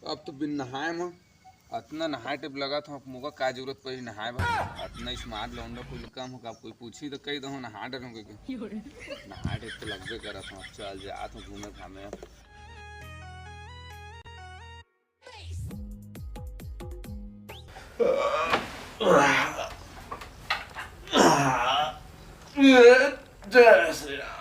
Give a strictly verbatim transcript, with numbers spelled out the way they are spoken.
अब तो बिन नहाए म अतना नहाए टेप लगत हूँ, मोका का जरूरत पड़ी नहाए बर? अतना स्मार्ट लौंडा कोई ले कम हो का? कोई पूछी तो कही दहूँ नहा डरूँ कहिके। नहाए टेप तो लगबे करत हूँ। अब चल जात हूँ घूमे घामे। जय श्री राम।